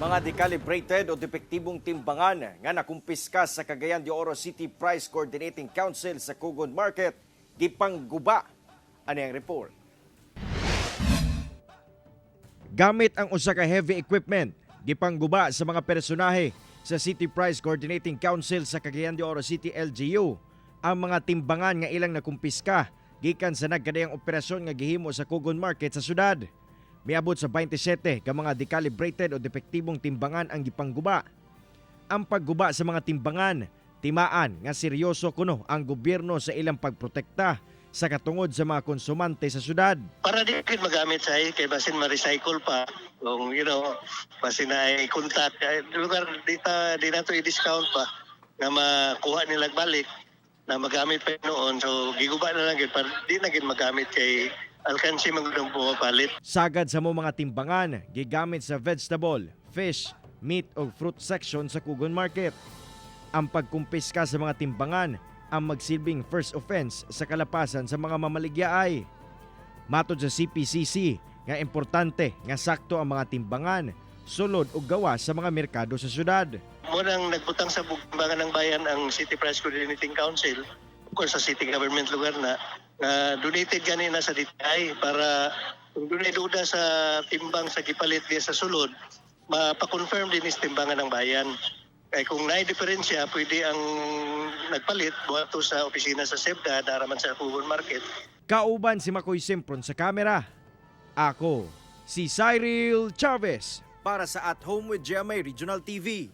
Mga decalibrated o depektibong timbangan nga nakumpiska sa Cagayan de Oro City Price Coordinating Council sa Cogon Market gipangguba. Ani ang report. Gamit ang usa ka heavy equipment, gipangguba sa mga personahe sa City Price Coordinating Council sa Cagayan de Oro City LGU ang mga timbangan nga ilang nakumpiska gikan sa nagkadayang operasyon nga gihimo sa Cogon Market sa syudad. Miabot sa 27 ka mga decalibrated o depektibong timbangan ang gipangguba. Ang pagguba sa mga timbangan, timaan nga seryoso kuno ang gobyerno sa ilang pagprotekta sa katungod sa mga konsumante sa syudad. Para di gid magamit sa kay basin ma-recycle pa kung basin na contact ay, lugar di ta di nato i-discount pa nga makuha nila balik na magamit pa noon, so giguba na lang gid para di na gid magamit kay alkansi man gud ang pumapalit. Sagad sa mo mga timbangan, gigamit sa vegetable, fish, meat o fruit section sa Cogon Market. Ang pagkumpiska sa mga timbangan ang magsilbing first offense sa kalapasan sa mga mamaligyaay. Matod sa CPCC nga importante nga sakto ang mga timbangan, sulod o gawa sa mga merkado sa syudad. Mao nang nagbutang sa timbangan ng bayan ang City Price Coordinating Council, of course sa city government lugar na nga donated gani na sa DTI para kung dunay duda sa timbang sa gipalit diya sa sulod, mapa-confirm din is timbangan ng bayan. Kay kung naay diferensya, pwede ang nagpalit buhato sa opisina sa CEBDA, daraman sa Cogon Market. Kauban si Makoy Sempron sa kamera. Ako, si Cyril Chavez. Para sa At Home with GMA Regional TV.